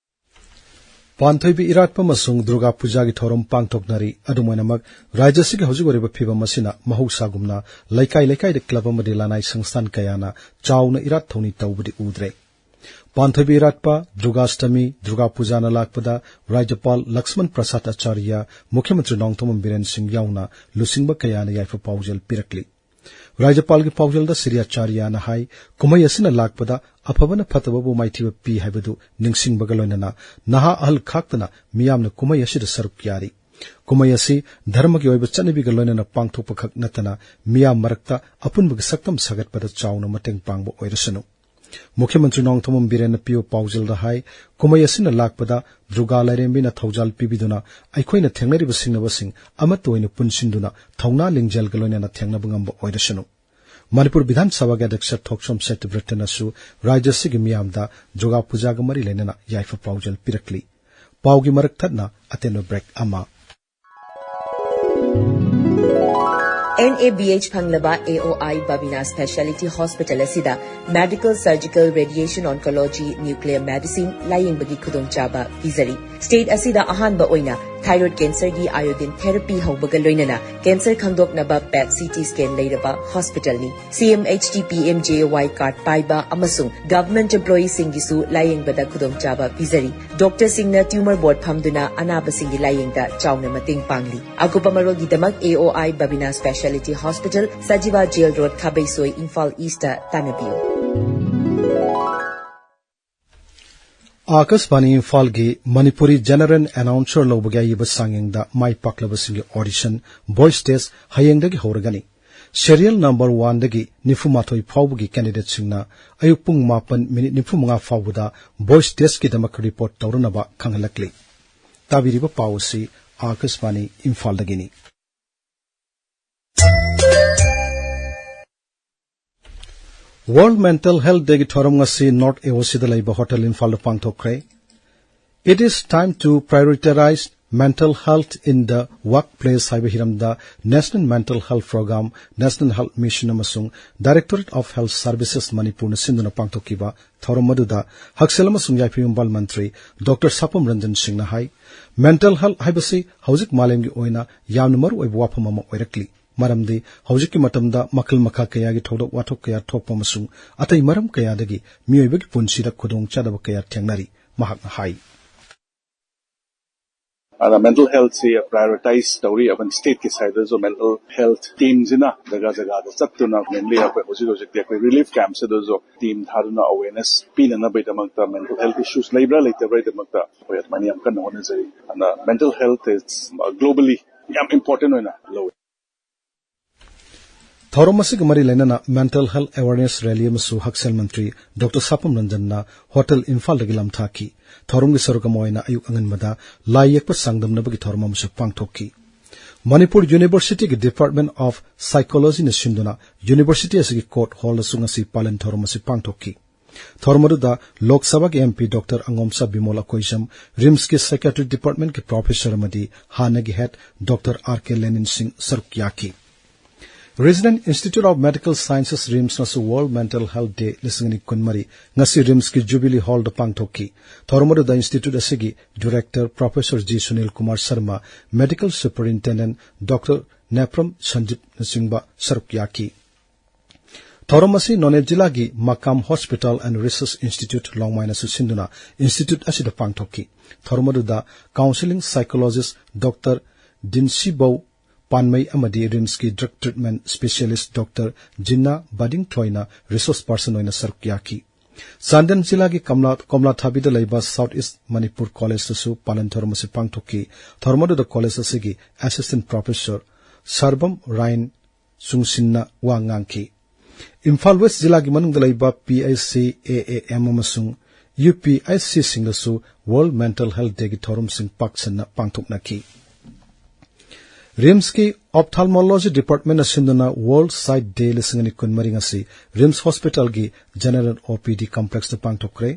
ꯄꯥꯟꯊꯣꯏꯕꯤ ꯏꯔꯥꯠꯄ ꯑꯃꯁꯨꯡ ꯗꯨꯔꯒꯥ ꯄꯨꯖꯥꯒꯤ ꯊꯧꯔꯝ ꯄꯥꯡꯊꯣꯛꯅꯔꯤ꯫ ꯑꯗꯨꯝ ꯑꯣꯏꯅꯃꯛ, ꯔꯥꯖ꯭ꯌ ꯑꯁꯤꯒꯤ ꯍꯧꯖꯤꯛ ꯑꯣꯏꯔꯤꯕ ꯐꯤꯕꯝ ꯑꯁꯤꯅ ꯃꯍꯧꯁꯥꯒꯨꯝꯅ ꯂꯩꯀꯥꯏ ꯂꯩꯀꯥꯏꯗ club ꯑꯃꯗꯤ ꯂꯅꯥꯏ ꯁꯪꯁꯊꯥꯟ ꯀꯌꯥꯅ ꯆꯥꯎꯅ ꯏꯔꯥꯠ ꯊꯧꯅꯤ ꯇꯧꯕꯗꯤ ꯎꯗ꯭ꯔꯦ꯫ ꯄꯥꯟꯊꯣꯏꯕꯤ ꯏꯔꯥꯠꯄ, ꯗꯨꯔꯒꯥꯁꯇꯃꯤ, ꯗꯨꯔꯒꯥ ꯄꯨꯖꯥꯅ ꯂꯥꯛꯄꯗ ꯔꯥꯖ꯭ꯌꯄꯥꯜ ꯂꯛꯁꯃꯟ ꯄ꯭ꯔꯁꯥꯗ ꯑꯆꯥꯔꯌ, ꯃꯨꯈ꯭ꯌ ꯃꯟꯇ꯭ꯔꯤ ꯅꯣꯡꯊꯣꯝꯕꯝ ꯕꯤꯔꯦꯟ ꯁꯤꯡ ꯌꯥꯎꯅ ꯂꯨꯆꯤꯡꯕ ꯀꯌꯥꯅ ꯌꯥꯏꯐ ꯄꯥꯎꯖꯦꯜ ꯄꯤꯔꯛꯂꯤ꯫ ꯔꯥꯖ꯭ꯌꯄꯥꯜꯒꯤ ꯄꯥꯎꯖꯦꯜꯗ ꯁ꯭ꯔꯤ ꯑꯆꯥꯔꯌꯥꯅ ꯍꯥꯏ, ꯀꯨꯝꯍꯩ ꯑꯁꯤꯅ ꯂꯥꯛꯄꯗ ꯑꯐꯕꯅ ꯐꯠꯇꯕꯕꯨ ꯃꯥꯏꯊꯤꯕ ꯄꯤ ꯍꯥꯏꯕꯗꯨ ꯅꯤꯡꯁꯤꯡꯕꯒ ꯂꯣꯏꯅꯅ ꯅꯍꯥ ꯑꯍꯜ ꯈꯥꯛꯇꯅ ꯃꯤꯌꯥꯝꯅ ꯀꯨꯝꯍꯩ ꯑꯁꯤꯗ ꯁꯔꯨꯛ ꯌꯥꯔꯤ꯫ ꯀꯨꯝꯍꯩ ꯑꯁꯤ ꯙꯔꯃꯒꯤ ꯑꯣꯏꯕ ꯆꯠꯅꯕꯤꯒ ꯂꯣꯏꯅꯅ ꯄꯥꯡꯊꯣꯛꯄ ꯈꯛ ꯅꯠꯇꯅ ꯃꯤꯌꯥꯝ ꯃꯔꯛꯇ ꯑꯄꯨꯟꯕꯒꯤ ꯁꯛꯇꯝ ꯁꯥꯒꯠꯄꯗ ꯆꯥꯎꯅ ꯃꯇꯦꯡ ꯄꯥꯡꯕ ꯑꯣꯏꯔꯁꯅꯨ꯫ ꯃꯨꯈ꯭ꯌ ꯃꯟꯇ꯭ꯔꯤ ꯅꯣꯡꯊꯣꯝꯕꯝ ꯕꯤꯔꯦꯟꯅ ꯄꯤꯕ ꯄꯥꯎꯖꯦꯜꯗ ꯍꯥꯏ, ꯀꯨꯝꯍꯩ ꯑꯁꯤꯅ ꯂꯥꯛꯄꯗ ꯗꯨꯔꯒꯥ ꯂꯥꯏꯔꯦꯝꯕꯤꯅ ꯊꯧꯖꯥꯜ ꯄꯤꯕꯤꯗꯨꯅ ꯑꯩꯈꯣꯏꯅ ꯊꯦꯡꯅꯔꯤꯕ ꯁꯤꯡꯅꯕꯁꯤꯡ ꯑꯃꯠꯇ ꯑꯣꯏꯅ ꯄꯨꯟꯁꯤꯟꯗꯨꯅ ꯊꯧꯅꯥ ꯂꯤꯡꯖꯦꯜꯒ ꯂꯣꯏꯅꯅ ꯊꯦꯡꯅꯕ ꯉꯝꯕ ꯑꯣꯏꯔꯁꯅꯨ꯫ ꯃꯅꯤꯄꯨꯔ ꯕꯤꯙꯥꯟ ꯁꯚꯥꯒꯤ ꯑꯗ꯭ꯌꯛꯁ ꯊꯣꯛꯆꯣꯝ ꯁꯇ꯭ꯌꯕ꯭ꯔꯇꯅꯁꯨ ꯔꯥꯖ꯭ꯌ ꯑꯁꯤꯒꯤ ꯃꯤꯌꯥꯝꯗ ꯗꯨꯔꯒꯥ ꯄꯨꯖꯥꯒ ꯃꯔꯤ ꯂꯩꯅꯅ ꯌꯥꯏꯐ ꯄꯥꯎꯖꯦꯜ ꯄꯤꯔꯛꯂꯤ꯫ ꯄꯥꯎꯒꯤ ꯃꯔꯛ ꯊꯠꯅ ꯑꯇꯦꯟꯕ ꯕ꯭ꯔꯦꯛ ꯑꯃ꯫ ꯑꯦꯟ ꯑꯦ ꯕꯤ ꯑꯩꯆ ꯐꯪꯂꯕ A O I Babina specialty hospital ꯑꯁꯤꯗ medical, surgical, radiation oncology, nuclear medicine ꯂꯥꯌꯦꯡꯕꯒꯤ ꯈꯨꯗꯣꯡꯆꯥꯕ ꯄꯤꯖꯔꯤ꯫ ꯁ꯭ꯇꯦꯠ ꯑꯁꯤꯗ ꯑꯍꯥꯟꯕ ꯑꯣꯏꯅ ꯊꯥꯏꯔꯣꯏꯗ ꯀꯦꯟꯁꯔꯒꯤ ꯑꯥꯏꯑꯣꯗꯤꯟ ꯊꯦꯔꯥꯄꯤ ꯍꯧꯕꯒ ꯂꯣꯏꯅꯅ ꯀꯦꯟꯁꯔ ꯈꯪꯗꯣꯛꯅꯕ ꯄꯦꯠ ꯁꯤ ꯇꯤ ꯁ꯭ꯀꯦꯟ ꯂꯩꯔꯕ ꯍꯣꯁꯄꯤꯇꯥꯜꯅꯤ꯫ C M H D P M J Y card ꯄꯥꯏꯕ ꯑꯃꯁꯨꯡ ꯒꯚꯔꯟꯃꯦꯟꯠ ꯑꯦꯝꯄ꯭ꯂꯣꯌꯤꯁꯤꯡꯒꯤꯁꯨ ꯂꯥꯌꯦꯡꯕꯗ ꯈꯨꯗꯣꯡꯆꯥꯕ ꯄꯤꯖꯔꯤ꯫ ꯗꯣꯛꯇꯔꯁꯤꯡꯅ ꯇ꯭ꯌꯨꯃꯔ ꯕꯣꯔꯗ ꯐꯝꯗꯨꯅ ꯑꯅꯥꯕꯁꯤꯡꯒꯤ ꯂꯥꯌꯦꯡꯗ ꯆꯥꯎꯅ ꯃꯇꯦꯡ ꯄꯥꯡꯂꯤ꯫ ꯑꯀꯨꯞꯄ ꯃꯔꯣꯜꯒꯤꯗꯃꯛ A O I Babina specialty hospital, Sajiwa jail road, Khabeisoi, Imphal east ꯇꯥꯟꯅꯕꯤꯌꯨ꯫ ꯑꯥꯀꯥꯁꯕꯥꯅꯤ ꯏꯝꯐꯥꯜꯒꯤ ꯃꯅꯤꯄꯨꯔꯤ ꯖꯦꯅꯔꯦꯜ ꯑꯦꯅꯥꯎꯟꯁꯔ ꯂꯧꯕꯒꯤ ꯑꯏꯕ ꯆꯥꯡꯌꯦꯡꯗ ꯃꯥꯏ ꯄꯥꯛꯂꯕꯁꯤꯡꯒꯤ ꯑꯣꯗꯤꯁꯟ, ꯚꯣꯏꯁ ꯇꯦꯁ, ꯍꯌꯦꯡꯗꯒꯤ ꯍꯧꯔꯒꯅꯤ꯫ ꯁꯦꯔꯤꯌꯦꯜ ꯅꯝꯕꯔ ꯋꯥꯟꯗꯒꯤ ꯅꯤꯐꯨ ꯃꯥꯊꯣꯏ ꯐꯥꯎꯕꯒꯤ ꯀꯦꯟꯗꯤꯗꯦꯠꯁꯤꯡꯅ ꯑꯌꯨꯛ ꯄꯨꯡ ꯃꯥꯄꯟ ꯃꯤꯅꯤꯠ ꯅꯤꯐꯨ ꯃꯉꯥ ꯐꯥꯎꯕꯗ ꯚꯣꯏꯁ ꯇꯦꯁꯀꯤꯗꯃꯛ ꯔꯤꯄꯣꯔꯠ ꯇꯧꯔꯅꯕ ꯈꯪꯍꯜꯂꯛꯂꯤ꯫ ꯇꯥꯕꯤꯔꯤꯕ ꯄꯥꯎ ꯑꯁꯤ ꯑꯥꯀꯥꯁꯕꯥꯅꯤ ꯏꯝꯐꯥꯜꯗꯒꯤꯅꯤ꯫ ꯋꯥꯔꯜꯗ ꯃꯦꯟꯇꯦꯜ ꯍꯦꯜꯊ ꯗꯦꯒꯤ ꯊꯧꯔꯝ ꯉꯁꯤ ꯅꯣꯔꯠ ꯑꯦ ꯑꯣ ꯁꯤꯗ ꯂꯩꯕ ꯍꯣꯇꯦꯜ ꯏꯝꯐꯥꯜꯗ ꯄꯥꯡꯊꯣꯛꯈ꯭ꯔꯦ꯫ It is time to prioritize mental health in the workplace ꯍꯥꯏꯕ ꯍꯤꯔꯝꯗ national mental health program, national health mission ꯑꯃꯁꯨꯡ ꯗꯥꯏꯔꯦꯛꯇꯣꯔꯦꯠ ꯑꯣꯐ ꯍꯦꯜꯊ ꯁꯔꯚꯤꯁꯦꯁ ꯃꯅꯤꯄꯨꯔꯅ ꯁꯤꯟꯗꯨꯅ ꯄꯥꯡꯊꯣꯛꯈꯤꯕ ꯊꯧꯔꯝ ꯑꯗꯨꯗ ꯍꯛꯁꯦꯜ ꯑꯃꯁꯨꯡ ꯌꯥꯏꯐ ꯌꯨꯝꯕꯥꯜ ꯃꯟꯇ꯭ꯔꯤ ꯗꯣꯛꯇꯔ ꯁꯥꯄꯝ ꯔꯟꯖꯟ ꯁꯤꯡꯅ ꯍꯥꯏ, ꯃꯦꯟꯇꯦꯜ ꯍꯦꯜꯊ ꯍꯥꯏꯕꯁꯤ ꯍꯧꯖꯤꯛ ꯃꯥꯂꯦꯝꯒꯤ ꯑꯣꯏꯅ ꯌꯥꯝꯅ ꯃꯔꯨ ꯑꯣꯏꯕ ꯋꯥꯐꯝ ꯑꯃ ꯑꯣꯏꯔꯛꯂꯤ꯫ ꯃꯔꯝꯗꯤ ꯍꯧꯖꯤꯛꯀꯤ ꯃꯇꯝꯗ ꯃꯈꯜ ꯃꯈꯥ ꯀꯌꯥꯒꯤ ꯊꯧꯗꯣꯛ ꯋꯥꯊꯣꯛ ꯀꯌꯥ ꯊꯣꯛꯄ ꯑꯃꯁꯨꯡ ꯑꯇꯩ ꯃꯔꯝ ꯀꯌꯥꯗꯒꯤ ꯃꯤꯑꯣꯏꯕꯒꯤ ꯄꯨꯟꯁꯤꯗ ꯈꯨꯗꯣꯡꯆꯥꯗꯕ ꯀꯌꯥ ꯊꯦꯡꯅꯔꯤ, ꯃꯍꯥꯛꯅ ꯍꯥꯏ꯫ ꯑꯗ ꯃꯦꯟꯇꯦꯜ ꯍꯦꯜꯊꯁꯤ ꯄ꯭ꯔꯥꯏꯌꯣꯔꯤꯇꯥꯏꯁ ꯇꯧꯔꯤ꯫ ꯑꯗꯨꯅ ꯁ꯭ꯇꯦꯠꯀꯤ ꯁꯥꯏꯗꯇꯁꯨ ꯃꯦꯟꯇꯦꯜ ꯍꯦꯜꯊ ꯇꯤꯝꯁꯤꯅ ꯖꯒꯥ ꯖꯒꯥꯗ ꯆꯠꯇꯨꯅ, ꯃꯦꯟꯂꯤ ꯑꯩꯈꯣꯏ ꯍꯧꯖꯤꯛ ꯍꯧꯖꯤꯛꯇꯤ ꯑꯩꯈꯣꯏ ꯔꯤꯂꯤꯐ ꯀꯦꯝꯞꯁꯤꯗꯁꯨ ꯇꯤꯝ ꯊꯥꯗꯨꯅ ꯑꯋꯦꯔꯅꯦꯁ ꯄꯤꯅꯅꯕꯒꯤꯗꯃꯛꯇ, ꯃꯦꯟꯇꯦꯜ ꯍꯦꯜꯊ ꯏꯁꯨꯁ ꯂꯩꯕ꯭ꯔꯥ ꯂꯩꯇꯕ꯭ꯔꯥꯒꯤꯗꯃꯛꯇ ꯑꯩꯈꯣꯏ ꯑꯗꯨꯃꯥꯏꯅ ꯌꯥꯝ ꯀꯟꯅ ꯍꯣꯠꯅꯖꯔꯤ꯫ ꯑꯗꯨꯅ ꯃꯦꯟꯇꯦꯜ ꯍꯦꯜꯊ ꯏꯁ ꯒ꯭ꯂꯣꯕꯂꯤ ꯌꯥꯝ ꯏꯝꯄꯣꯔꯇꯦꯟ ꯑꯣꯏꯅ ꯂꯧꯏ꯫ ꯊꯧꯔꯝ ꯑꯁꯤꯒ ꯃꯔꯤ ꯂꯩꯅꯅ ꯃꯦꯟꯇꯦꯜ ꯍꯦꯜꯊ ꯑꯦꯋꯥꯔꯅꯦꯁ ꯔꯦꯂꯤ ꯑꯃꯁꯨ ꯍꯛꯁꯦꯜ ꯃꯟꯇ꯭ꯔꯤ ꯗꯣꯛꯇꯔ ꯁꯥꯄꯝ ꯔꯟꯖꯟꯅ ꯍꯣꯇꯦꯜ ꯏꯝꯐꯥꯜꯗꯒꯤ ꯂꯝꯊꯥꯈꯤ꯫ ꯊꯧꯔꯝꯒꯤ ꯁꯔꯨꯛ ꯑꯃ ꯑꯣꯏꯅ ꯑꯌꯨꯛ ꯑꯉꯟꯕꯗ ꯂꯥꯏ ꯌꯦꯛꯄ ꯆꯥꯡꯗꯝꯅꯕꯒꯤ ꯊꯧꯔꯝ ꯑꯃꯁꯨ ꯄꯥꯡꯊꯣꯛꯈꯤ꯫ ꯃꯅꯤꯄꯨꯔ ꯌꯨꯅꯤꯚꯔꯁꯤꯇꯤꯒꯤ ꯗꯤꯄꯥꯔꯠꯃꯦꯟ ꯑꯣꯐ ꯁꯥꯏꯀꯣꯂꯣꯖꯤꯅ ꯁꯤꯟꯗꯨꯅ ꯌꯨꯅꯤꯚꯔꯁꯤꯇꯤ ꯑꯁꯤꯒꯤ ꯀꯣꯔꯠ ꯍꯣꯜꯗꯁꯨ ꯉꯁꯤ ꯄꯥꯂꯟ ꯊꯧꯔꯝ ꯑꯁꯤ ꯄꯥꯡꯊꯣꯛꯈꯤ꯫ ꯊꯧꯔꯝ ꯑꯗꯨꯗ ꯂꯣꯛ ꯁꯚꯥꯒꯤ M P doctor ꯑꯉꯣꯝꯆꯥ Bimol Akoijam, ꯔꯤꯝꯁꯀꯤ ꯁꯥꯏꯀꯤꯌꯥꯇ꯭ꯔꯤ ꯗꯤꯄꯥꯔꯠꯃꯦꯟꯒꯤ ꯄ꯭ꯔꯣꯐꯦꯁꯔ ꯑꯃꯗꯤ ꯍꯥꯟꯅꯒꯤ head doctor R K Lenin Singh ꯁꯔꯨꯛ ꯌꯥꯈꯤ꯫ Regional institute of medical sciences, ꯔꯤꯝꯁꯅꯁꯨ ꯋꯥꯔꯜꯗ ꯃꯦꯟꯇꯦꯜ ꯍꯦꯜꯊ ꯗꯦ ꯂꯤꯁꯤꯡ ꯑꯅꯤ ꯀꯨꯟꯃꯔꯤ ꯉꯁꯤ ꯔꯤꯝꯁꯀꯤ ꯖꯨꯕꯤꯂꯤ ꯍꯣꯜꯗ ꯄꯥꯡꯊꯣꯛꯈꯤ꯫ ꯊꯧꯔꯝ ꯑꯗꯨꯗ ꯏꯟꯁꯇꯤꯇ꯭ꯌꯨꯠ ꯑꯁꯤꯒꯤ director professor G Sunil Kumar Sharma, medical superintendent doctor Nepram ꯁꯟꯖꯤꯠꯅꯆꯤꯡꯕ ꯁꯔꯨꯛ ꯌꯥꯈꯤ꯫ ꯊꯧꯔꯝ ꯑꯁꯤ ꯅꯣꯅꯦ ꯖꯤꯂꯥꯒꯤ Makam hospital and research institute ꯂꯣꯡꯃꯥꯏꯅꯁꯨ ꯁꯤꯟꯗꯨꯅ ꯏꯟꯁꯇꯤꯇ꯭ꯌꯨꯠ ꯑꯁꯤꯗ ꯄꯥꯡꯊꯣꯛꯈꯤ꯫ ꯊꯧꯔꯝ ꯑꯗꯨꯗ counselling psychologist doctor Dinsibou Panmei ꯑꯃꯗꯤ ꯔꯤꯝꯁꯀꯤ drug treatment specialist doctor Jinna ꯕꯥꯗꯤꯡꯊꯣꯏꯅ ꯔꯤꯁꯣꯔꯁ ꯄꯔꯁꯟ ꯑꯣꯏꯅ ꯁꯔꯨꯛ ꯌꯥꯈꯤ꯫ ꯆꯥꯟꯗꯦꯜ ꯖꯤꯂꯥꯒꯤ ꯀꯃꯂꯥ, ꯀꯣꯝꯂꯥꯊꯥꯕꯤꯗ ꯂꯩꯕ ꯁꯥꯎꯊ ꯏꯁ ꯃꯅꯤꯄꯨꯔ ꯀꯣꯂꯦꯖꯇꯁꯨ ꯄꯥꯂꯟ ꯊꯧꯔꯝ ꯑꯁꯤ ꯄꯥꯡꯊꯣꯛꯈꯤ꯫ ꯊꯧꯔꯝ ꯑꯗꯨꯗ ꯀꯣꯂꯦꯖ ꯑꯁꯤꯒꯤ ꯑꯦꯁꯤꯁꯇꯦꯟꯠ ꯄ꯭ꯔꯣꯐꯦꯁꯔ ꯁꯔꯕꯝ ꯔꯥꯏꯟ ꯆꯨꯡꯁꯤꯟꯅ ꯋꯥ ꯉꯥꯡꯈꯤ꯫ ꯏꯝꯐꯥꯜ ꯋꯦꯁ ꯖꯤꯂꯥꯒꯤ ꯃꯅꯨꯡꯗ ꯂꯩꯕ P H C, A A M ꯑꯃꯁꯨꯡ ꯌꯨ ꯄꯤ ꯑꯩꯆ ꯁꯤꯁꯤꯡꯗꯁꯨ ꯋꯥꯔꯜꯗ ꯃꯦꯟꯇꯦꯜ ꯍꯦꯜꯊ ꯗꯦꯒꯤ ꯊꯧꯔꯝꯁꯤꯡ ꯄꯥꯛ ꯁꯟꯅ ꯄꯥꯡꯊꯣꯛꯅꯈꯤ꯫ ꯔꯤꯝꯁꯀꯤ ꯑꯣꯞꯊꯥꯜꯃꯣꯂꯣꯖꯤ ꯗꯤꯄꯥꯔꯠꯃꯦꯟꯅ ꯁꯤꯟꯗꯨꯅ ꯋꯥꯔꯜꯗ ꯁꯥꯏꯠ ꯗꯦ ꯂꯤꯁꯤꯡ ꯑꯅꯤ ꯀꯨꯟꯃꯔꯤ ꯉꯁꯤ ꯔꯤꯝꯁ ꯍꯣꯁꯄꯤꯇꯥꯜꯒꯤ ꯖꯦꯅꯔꯦꯜ ꯑꯣ ꯄꯤ ꯗꯤ ꯀꯝꯄ꯭ꯂꯦꯛꯁꯇ ꯄꯥꯡꯊꯣꯛꯈ꯭ꯔꯦ꯫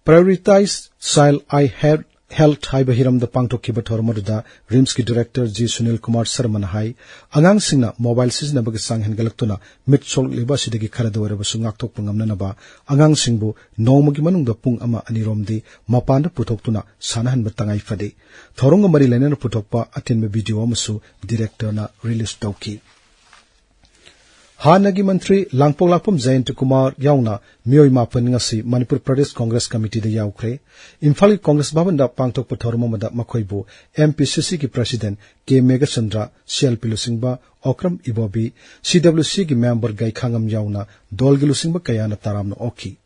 ꯄ꯭ꯔꯥꯏꯌꯣꯔꯤꯇꯥꯏꯖ ꯆꯥꯏꯜꯗ ꯑꯥꯏ ꯍꯦꯜꯊ ꯍꯥꯏꯕ ꯍꯤꯔꯝꯗ ꯄꯥꯡꯊꯣꯛꯈꯤꯕ ꯊꯧꯔꯝ ꯑꯗꯨꯗ ꯔꯤꯝꯁꯀꯤ ꯗꯤꯔꯦꯛꯇꯔ ꯖꯤ ꯁꯨꯅꯤꯜ ꯀꯨꯃꯥꯔ ꯁꯔꯃꯅ ꯍꯥꯏ, ꯑꯉꯥꯡꯁꯤꯡꯅ ꯃꯣꯕꯥꯏꯜ ꯁꯤꯖꯤꯟꯅꯕꯒꯤ ꯆꯥꯡ ꯍꯦꯟꯒꯠꯂꯛꯇꯨꯅ ꯃꯤꯠ ꯁꯣꯛꯂꯛꯂꯤꯕ ꯑꯁꯤꯗꯒꯤ ꯈꯔꯗ ꯑꯣꯏꯔꯕꯁꯨ ꯉꯥꯛꯊꯣꯛꯄ ꯉꯝꯅꯅꯕ ꯑꯉꯥꯡꯁꯤꯡꯕꯨ ꯅꯣꯡꯃꯒꯤ ꯃꯅꯨꯡꯗ ꯄꯨꯡ ꯑꯃ ꯑꯅꯤꯔꯣꯝꯗꯤ ꯃꯄꯥꯟꯗ ꯄꯨꯊꯣꯛꯇꯨꯅ ꯁꯥꯟꯅꯍꯟꯕ ꯇꯉꯥꯏ ꯐꯗꯦ꯫ ꯊꯧꯔꯝꯒ ꯃꯔꯤ ꯂꯩꯅꯅ ꯄꯨꯊꯣꯛꯄ ꯑꯇꯦꯟꯕ ꯚꯤꯗꯤꯑꯣ ꯑꯃꯁꯨ ꯗꯤꯔꯦꯛꯇꯔꯅ ꯔꯤꯂꯤꯖ ꯇꯧꯈꯤ꯫ ꯍꯥꯟꯅꯒꯤ ꯃꯟꯇ꯭ꯔꯤ ꯂꯥꯡꯄꯣꯛꯂꯥꯛꯄꯝ ꯖꯌꯟꯇ ꯀꯨꯃꯥꯔ ꯌꯥꯎꯅ ꯃꯤꯑꯣꯏ ꯃꯥꯄꯟ ꯉꯁꯤ ꯃꯅꯤꯄꯨꯔ ꯄ꯭ꯔꯗꯦꯁ ꯀꯣꯡꯒ꯭ꯔꯦꯁ ꯀꯃꯤꯇꯤꯗ ꯌꯥꯎꯈ꯭ꯔꯦ꯫ ꯏꯝꯐꯥꯜꯒꯤ ꯀꯣꯡꯒ꯭ꯔꯦꯁ ꯚꯕꯟꯗ ꯄꯥꯡꯊꯣꯛꯄ ꯊꯧꯔꯝ ꯑꯃꯗ ꯃꯈꯣꯏꯕꯨ ꯑꯦꯝ ꯄꯤ ꯁꯤ ꯁꯤꯒꯤ ꯄ꯭ꯔꯁꯤꯗꯦꯟ ꯀꯦ ꯃꯦꯘꯆꯟꯗ꯭ꯔ, ꯁꯤ ꯑꯦꯜ ꯄꯤ ꯂꯨꯆꯤꯡꯕ ꯑꯣꯀ꯭ꯔꯝ ꯏꯕꯣꯕꯤ, ꯁꯤ ꯗꯕ꯭ꯂꯤꯎ ꯁꯤꯒꯤ ꯃꯦꯝꯕꯔ ꯒꯩꯈꯥꯉꯝ ꯌꯥꯎꯅ ꯗꯣꯜꯒꯤ ꯂꯨꯆꯤꯡꯕ ꯀꯌꯥꯅ ꯇꯔꯥꯝꯅ ꯑꯣꯛꯈꯤ꯫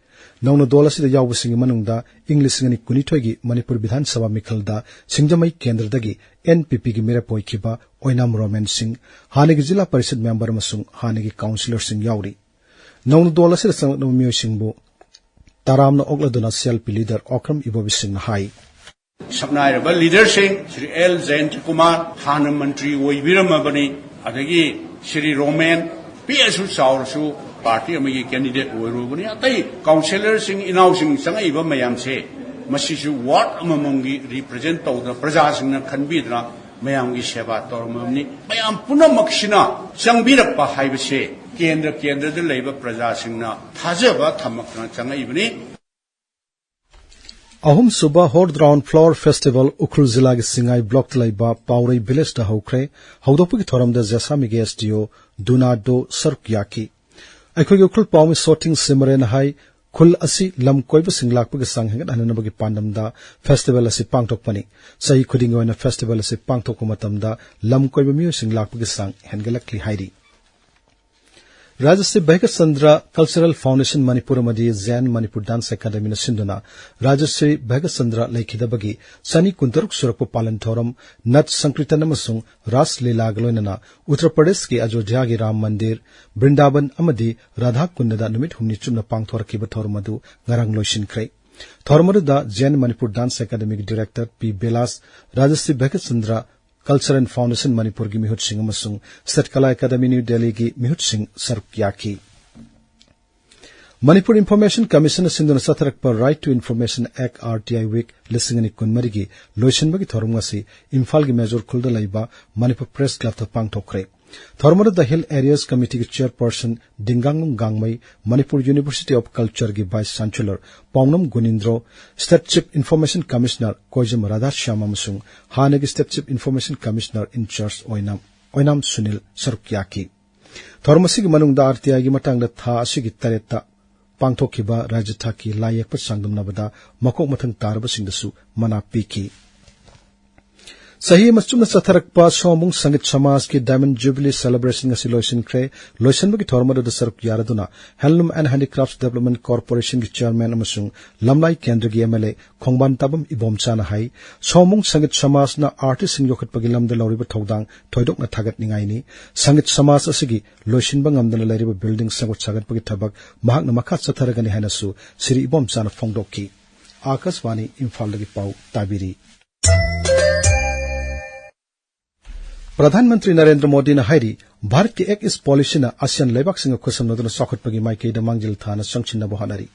ꯅꯧꯅ ꯗꯣꯜ ꯑꯁꯤꯗ ꯌꯥꯎꯕꯁꯤꯡꯒꯤ ꯃꯅꯨꯡꯗ ꯏꯪ ꯂꯤꯁꯤꯡ ꯑꯅꯤ ꯀꯨꯟꯅꯤꯊꯣꯏꯒꯤ ꯃꯅꯤꯄꯨꯔ ꯕꯤꯙꯥꯟ ꯁꯚꯥ ꯃꯤꯈꯜꯗ ꯁꯤꯡꯖꯃꯩ ꯀꯦꯟꯗ꯭ꯔꯗꯒꯤ ꯑꯦꯟ ꯄꯤ ꯄꯤꯒꯤ ꯃꯤꯔꯦꯞ ꯑꯣꯏꯈꯤꯕ ꯑꯣꯏꯅꯥꯝ ꯔꯣꯃꯦꯟ ꯁꯤꯡ, ꯍꯥꯟꯅꯒꯤ ꯖꯤꯂꯥ ꯄꯔꯤꯁꯗ ꯃꯦꯝꯕꯔ ꯑꯃꯁꯨꯡ ꯍꯥꯟꯅꯒꯤ ꯀꯥꯎꯟꯁꯤꯂꯔꯁꯤꯡ ꯌꯥꯎꯔꯤ꯫ ꯅꯧꯅ ꯗꯣꯜ ꯑꯁꯤꯗ ꯆꯪꯂꯛꯅꯕ ꯃꯤꯑꯣꯏꯁꯤꯡꯕꯨ ꯇꯔꯥꯝꯅ ꯑꯣꯛꯂꯗꯨꯅ C L P leader Okram Ibobi ꯁꯤꯡꯅ ꯍꯥꯏ꯫ ꯁꯛꯅꯥꯏꯔꯕ ꯂꯤꯗꯔꯁꯤꯡ ꯁ꯭ꯔꯤ ꯑꯦꯜ ꯖꯌꯟꯇ ꯀꯨꯃꯥꯔ ꯍꯥꯟꯅ ꯃꯟꯇ꯭ꯔꯤ ꯑꯣꯏꯕꯤꯔꯝꯃꯕꯅꯤ, ꯑꯗꯒꯤ ꯁ꯭ꯔꯤ ꯔꯣꯃꯦꯟ ꯄꯤꯛꯑꯁꯨ ꯆꯥꯎꯔꯁꯨ ꯄꯥꯔꯇꯤ ꯑꯃꯒꯤ ꯀꯦꯟꯗꯤꯗꯦꯠ ꯑꯣꯏꯔꯨꯕꯅꯤ꯫ ꯑꯇꯩ ꯀꯥꯎꯟꯁꯤꯂꯔꯁꯤꯡ, ꯏꯅꯥꯎꯁꯤꯡ ꯆꯪꯉꯛꯏꯕ ꯃꯌꯥꯝꯁꯦ, ꯃꯁꯤꯁꯨ ꯋꯥꯔꯗ ꯑꯃꯃꯝꯒꯤ ꯔꯤꯄ꯭ꯔꯖꯦꯟ ꯇꯧꯗꯅ ꯄ꯭ꯔꯖꯥꯁꯤꯡꯅ ꯈꯟꯕꯤꯗꯅ ꯃꯌꯥꯝꯒꯤ ꯁꯦꯕꯥ ꯇꯧꯔꯝꯃꯕꯅꯤ꯫ ꯃꯌꯥꯝ ꯄꯨꯝꯅꯃꯛꯁꯤꯅ ꯆꯪꯕꯤꯔꯛꯄ ꯍꯥꯏꯕꯁꯦ ꯀꯦꯟꯗ꯭ꯔ ꯀꯦꯟꯗ꯭ꯔꯗ ꯂꯩꯕ ꯄ꯭ꯔꯖꯥꯁꯤꯡꯅ ꯊꯥꯖꯕ ꯊꯝꯃꯛꯇꯅ ꯆꯪꯉꯛꯏꯕꯅꯤ꯫ ꯑꯍꯨꯝꯁꯨꯕ ꯍꯣꯔꯗ꯭ꯔꯥꯎꯟ ꯐ꯭ꯂꯣꯔ ꯐꯦꯁꯇꯤꯚꯦꯜ ꯎꯈ꯭ꯔꯨꯜ ꯖꯤꯂꯥꯒꯤ ꯁꯤꯡꯉꯥꯏ ꯕ꯭ꯂꯣꯛꯇ ꯂꯩꯕ ꯄꯥꯎꯔꯩ ꯚꯤꯂꯦꯖꯇ ꯍꯧꯈ꯭ꯔꯦ꯫ ꯍꯧꯗꯣꯛꯄꯒꯤ ꯊꯧꯔꯝꯗ ꯖꯦꯁꯥꯃꯤꯒꯤ ꯑꯦꯁ ꯗꯤ ꯑꯣ ꯗꯨꯅꯥꯗꯣ ꯁꯔꯨꯛ ꯌꯥꯈꯤ꯫ ꯑꯩꯈꯣꯏꯒꯤ ꯎꯈ꯭ꯔꯨꯜ ꯄꯥꯎꯃꯤ ꯁꯣꯇꯤꯡ ꯁꯤꯃꯔꯦꯅ ꯍꯥꯏ, ꯈꯨꯜ ꯑꯁꯤ ꯂꯝ ꯀꯣꯏꯕꯁꯤꯡ ꯂꯥꯛꯄꯒꯤ ꯆꯥꯡ ꯍꯦꯟꯒꯠꯍꯟꯅꯕꯒꯤ ꯄꯥꯟꯗꯝꯗ ꯐꯦꯁꯇꯤꯚꯦꯜ ꯑꯁꯤ ꯄꯥꯡꯊꯣꯛꯄꯅꯤ꯫ ꯆꯍꯤ ꯈꯨꯗꯤꯡꯒꯤ ꯑꯣꯏꯅ ꯐꯦꯁꯇꯤꯚꯦꯜ ꯑꯁꯤ ꯄꯥꯡꯊꯣꯛꯄ ꯃꯇꯝꯗ ꯂꯝ ꯀꯣꯏꯕ ꯃꯤꯑꯣꯏꯁꯤꯡ ꯂꯥꯛꯄꯒꯤ ꯆꯥꯡ ꯍꯦꯟꯒꯠꯂꯛꯂꯤ ꯍꯥꯏꯔꯤ꯫ ꯔꯥꯖꯁ꯭ꯔꯤ ꯚꯒꯠ ꯆꯟꯗ꯭ꯔ ꯀꯜꯆꯔꯦꯜ ꯐꯥꯎꯟꯗꯦꯁꯟ ꯃꯅꯤꯄꯨꯔ ꯑꯃꯗꯤ ꯖꯦꯟ ꯃꯅꯤꯄꯨꯔ ꯗꯥꯟꯁ ꯑꯦꯀꯥꯗꯃꯤꯅ ꯁꯤꯟꯗꯨꯅ ꯔꯥꯖꯁ꯭ꯔꯤ ꯚꯒꯠ ꯆꯟꯗ꯭ꯔ ꯂꯩꯈꯤꯗꯕꯒꯤ ꯆꯅꯤ ꯀꯨꯟꯇꯔꯨꯛ ꯁꯨꯔꯛꯄ ꯄꯥꯂꯟ ꯊꯧꯔꯝ ꯅꯠ ꯁꯪꯀ꯭ꯔꯤꯇꯟ ꯑꯃꯁꯨꯡ ꯔꯥꯁ ꯂꯤꯂꯥꯒ ꯂꯣꯏꯅꯅ ꯎꯠꯇꯔ ꯄ꯭ꯔꯗꯦꯁꯀꯤ ꯑꯌꯣꯙ꯭ꯌꯥꯒꯤ ꯔꯥꯝ ꯃꯟꯗꯤꯔ, ꯕ꯭ꯔꯤꯟꯗꯥꯕꯟ ꯑꯃꯗꯤ ꯔꯥꯙꯥ ꯀꯨꯟꯗꯗ ꯅꯨꯃꯤꯠ ꯍꯨꯝꯅꯤ ꯆꯨꯞꯅ ꯄꯥꯡꯊꯣꯔꯛꯈꯤꯕ ꯊꯧꯔꯝ ꯑꯗꯨ ꯉꯔꯥꯡ ꯂꯣꯏꯁꯤꯟꯈ꯭ꯔꯦ꯫ ꯊꯧꯔꯝ ꯑꯗꯨꯗ ꯖꯦꯟ ꯃꯅꯤꯄꯨꯔ ꯗꯥꯟꯁ ꯑꯦꯀꯥꯗꯃꯤꯒꯤ director P Bilash, Rajarshi Bhagyachandra culture and foundation ꯃꯅꯤꯄꯨꯔꯒꯤ ꯃꯤꯍꯨꯠꯁꯤꯡ ꯑꯃꯁꯨꯡ ꯁꯠꯀꯂꯥ ꯑꯦꯀꯥꯗꯃꯤ ꯅ꯭ꯌꯨ ꯗꯦꯜꯂꯤꯒꯤ ꯃꯤꯍꯨꯠꯁꯤꯡ ꯁꯔꯨꯛ ꯌꯥꯈꯤ꯫ ꯃꯅꯤꯄꯨꯔ ꯏꯟꯐꯣꯔꯃꯦꯁꯟ ꯀꯃꯤꯁꯟꯅ ꯁꯤꯟꯗꯨꯅ ꯆꯠꯊꯔꯛꯄ ꯔꯥꯏꯠ ꯇꯨ ꯏꯟꯐꯣꯔꯃꯦꯁꯟ ꯑꯦꯛ, ꯑꯥꯔ ꯇꯤ ꯑꯥꯏ ꯋꯤꯛ ꯂꯤꯁꯤꯡ ꯑꯅꯤ ꯀꯨꯟꯃꯔꯤꯒꯤ ꯂꯣꯏꯁꯤꯟꯕꯒꯤ ꯊꯧꯔꯝ ꯑꯁꯤ ꯏꯝꯐꯥꯜꯒꯤ ꯃꯦꯖꯣꯔ ꯈꯨꯜꯗ ꯂꯩꯕ ꯃꯅꯤꯄꯨꯔ ꯄ꯭ꯔꯦꯁ ꯀ꯭ꯂꯕꯇ ꯄꯥꯡꯊꯣꯛꯈ꯭ꯔꯦ꯫ ꯊꯧꯔꯝ ꯑꯗꯨꯗ ꯍꯤꯜ ꯑꯦꯔꯤꯌꯥꯁ ꯀꯃꯤꯇꯤꯒꯤ chairperson Dinganglung Gangmei, Manipur university of ꯀꯜꯆꯔꯒꯤ vice chancellor Paunam Gunindro, state chief information commissioner Koijam Radhashyam ꯑꯃꯁꯨꯡ ꯍꯥꯟꯅꯒꯤ state chief information commissioner in charge ꯑꯣꯏꯅꯥꯝ, ꯑꯣꯏꯅꯥꯝ ꯁꯨꯅꯤꯜ ꯁꯔꯨꯛ ꯌꯥꯈꯤ꯫ ꯊꯧꯔꯝ ꯑꯁꯤꯒꯤ ꯃꯅꯨꯡꯗ ꯑꯥꯔ ꯇꯤ ꯑꯥꯏꯒꯤ ꯃꯇꯥꯡꯗ ꯊꯥ ꯑꯁꯤꯒꯤ ꯇꯔꯦꯠꯇ ꯄꯥꯡꯊꯣꯛꯈꯤꯕ ꯔꯥꯖ꯭ꯌ ꯊꯥꯛꯀꯤ ꯂꯥꯏ ꯌꯦꯛꯄ ꯆꯥꯡꯗꯝꯅꯕꯗ ꯃꯀꯣꯛ ꯃꯊꯪ ꯇꯥꯔꯕꯁꯤꯡꯗꯁꯨ ꯃꯅꯥ ꯄꯤꯈꯤ꯫ ꯆꯍꯤ ꯑꯃ ꯆꯨꯞꯅ ꯆꯠꯊꯔꯛꯄ ꯁꯣꯃꯨꯡ ꯁꯪꯒꯤꯠ ꯁꯃꯥꯖꯀꯤ Diamond Jubilee Celebration ꯉꯁꯤ ꯂꯣꯏꯁꯤꯟꯈ꯭ꯔꯦ꯫ ꯂꯣꯏꯁꯤꯟꯕꯒꯤ ꯊꯧꯔꯝ ꯑꯗꯨꯗ ꯁꯔꯨꯛ ꯌꯥꯔꯗꯨꯅ Handloom and Handicrafts Development Corporationꯒꯤ chairman ꯑꯃꯁꯨꯡ ꯂꯝꯂꯥꯏ ꯀꯦꯟꯗ꯭ꯔꯒꯤ M L A ꯈꯣꯡꯕꯥꯟ ꯇꯥꯕꯝ ꯏꯕꯣꯝꯆꯥꯅ ꯍꯥꯏ, ꯁꯣꯃꯨꯡ ꯁꯪꯒꯤꯠ ꯁꯃꯥꯖꯅ artistꯁꯤꯡ ꯌꯣꯛꯈꯠꯄꯒꯤ ꯂꯝꯗ ꯂꯧꯔꯤꯕ ꯊꯧꯗꯥꯡ ꯊꯣꯏꯗꯣꯛꯅ ꯊꯥꯒꯠꯅꯤꯡꯉꯥꯏꯅꯤ꯫ ꯁꯪꯒꯤꯠ ꯁꯃꯥꯖ ꯑꯁꯤꯒꯤ ꯂꯣꯏꯁꯤꯟꯕ ꯉꯝꯗꯅ ꯂꯩꯔꯤꯕ building ꯁꯦꯝꯒꯠ ꯁꯥꯒꯠꯄꯒꯤ ꯊꯕꯛ ꯃꯍꯥꯛꯅ ꯃꯈꯥ ꯆꯠꯊꯔꯒꯅꯤ ꯍꯥꯏꯅꯁꯨ ꯁ꯭ꯔꯤ ꯏꯕꯣꯝꯆꯥꯅ ꯐꯣꯡꯗꯣꯛꯈꯤ꯫ ꯑꯥꯀꯥꯁꯕꯥꯅꯤ ꯏꯝꯐꯥꯜꯗꯒꯤ ꯄꯥꯎ ꯇꯥꯕꯤꯔꯤ꯫ ꯄ꯭ꯔꯙꯥꯟ ꯃꯟꯇ꯭ꯔꯤ ꯅꯔꯦꯟꯗ꯭ꯔ ꯃꯣꯗꯤꯅ ꯍꯥꯏꯔꯤ, ꯚꯥꯔꯠꯀꯤ Act East Policyꯅ ꯑꯁꯤꯌꯥꯟ ꯂꯩꯕꯥꯛꯁꯤꯡꯒ ꯈꯨꯠꯁꯝꯅꯗꯨꯅ ꯆꯥꯎꯈꯠꯄꯒꯤ ꯃꯥꯏꯀꯩꯗ ꯃꯥꯡꯖꯤꯜ ꯊꯥꯅ ꯆꯪꯁꯤꯟꯅꯕ ꯍꯣꯠꯅꯔꯤ꯫